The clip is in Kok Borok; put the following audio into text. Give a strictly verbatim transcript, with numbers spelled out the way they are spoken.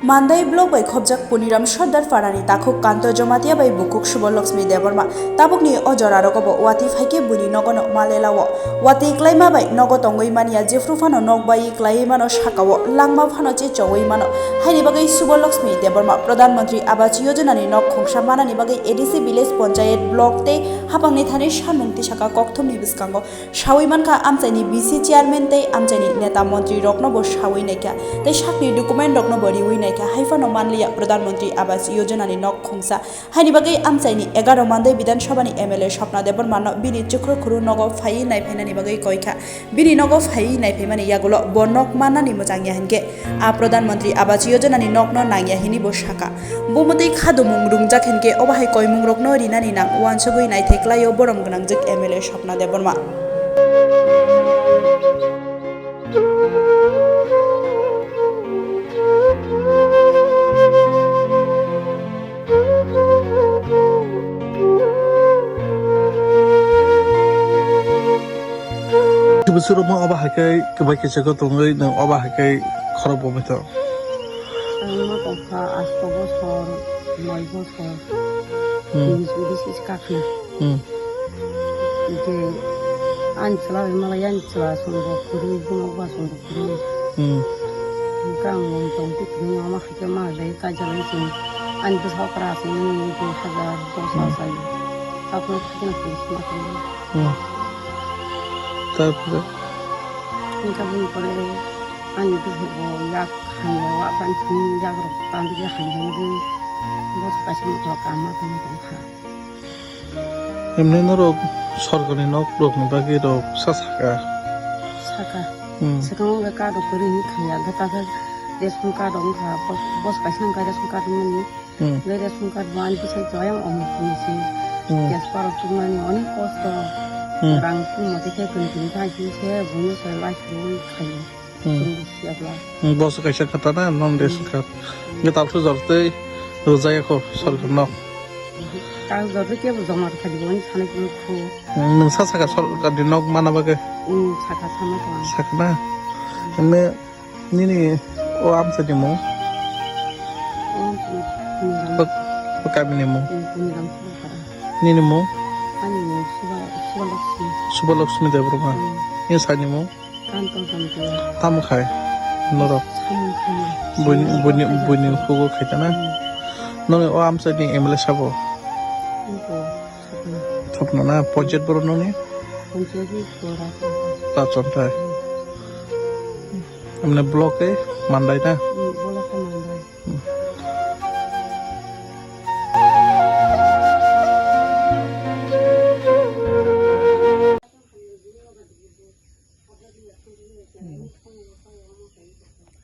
Mandai block bai khobjak Puniram Sardar Parani takhuk Kanto Jamatia bai bukhuk Suboloxmi Debbarma. Tabukni o jorarogo bo watwi phaikhe buini nogono malelao. Watwi klaima bai nogo tongwi manya, jephru phano nok bai klaiwi mano sakao, langma phano che chongwi mano. Haini bagwi Suboloxmi Debbarma Pradhan Mantri Awas Yojana ni nok khungsa manani bagwi A D C village panchayat block tei hapangni thani samung tisaka kokthumni bwskango. Sawi mankha, amchaini V C chairman tei amchaini neta montri rokno bo sawi naikha, tei sakni document rokno bo riwi naikha, haiphano manliya Pradhan Mantri Awas Yojana ni nok khungsa. Haini bagwi amchaini egaroh Mandai Bidhan Sabha ni M L A Swapna Debbarma no bini chukru khuru nogo phaiwi naiphainani bagwi koikha. Bini nogo phaiwi naiphaimani yagulo bo nok mannani mwchangya hinkhe, a Pradhan Mantri Awas Yojana ni nokno nangya hinwi bo sakha. Bumutwi khadumung rungjak hinkhe obo hai koimungrokno rinani nang uansugwi naithai klaio borom gwnangjwk M L A Swapna Debbarma. Bwswk rok ma obo hai khe kwbai kisa khe tongwi nwng obo hai khe khorok bo baithang. Ang ma tongkha asto bosor, noi bosor. Hmm. Bini bisi kakhna. Hmm. Hingke ani chwla bai malai ani chwla chwng bo kwrwi, buma ba chwng bo kwrwi. Hmm. Hingke ang mung tong twi kwrwi, ama hai khe ma jai kaijalai chwng. Ani bwsa okra chwng ni dui hajar dos Hmm. achai. Tapno khakna kwrwi sima kwrwi. Hmm. Tarpore? Hingke bini pore ani bwsa bo yak hamya wa ban chwng yak rok tandri hamya ni bwsa kaisa motho kama tong tong kha. Emni norok sorkarni nok rokni bagwi rok sa saka? Saka. Hmm. Swkang wngkha card rok kwrwi wngkha ya, hwnkhe ta khe ration card rok wngkha, bos, bos kaisa wngkha ration card wngmani. Hmm. Hwnkhe ration card bo ani bwsai chaya omo tongsi. Hmm. Gas parok tongmani onek kosto. Hmm. Rang tongma tei khe kwrwi kwrwi kha, hai se buino se lai kwrwi khaio. Hmm. Chwng siya bla. Hmm, boso kaisa khatana, non Hmm. ration card. Hwnkhe talsu jor tei rwjaya kho sorkar no. Tal jor tei kebo joma rwkha di bo, ani sanai kunu khu. Hmm, nwng sa saka sorkar ni nok mana bagwi? Hmm, saka sama tong. Sakna? Hwnkhe nini o amchai ni mung? Hmm, hmm, hmm. O, o kami ni mung? Hmm, hmm, hmm. Nini mung? Ani mung Suba-, Subaloxmi. Subaloxmi Debbarma. Hmm. Nini sani mung? Kanto Jamatia. Tamo khai norok? Samung khainai. Buini, buini, buini hugo khaitana? Hmm. Noni o amchaini M L A sabo? Iko, Swapna. Swapna na? Panchayat borok noni? Panchayat ni Rachonta. Rachonta. Hmm. Amne block e Mandai na? Hmm, block e Mandai. Hmm.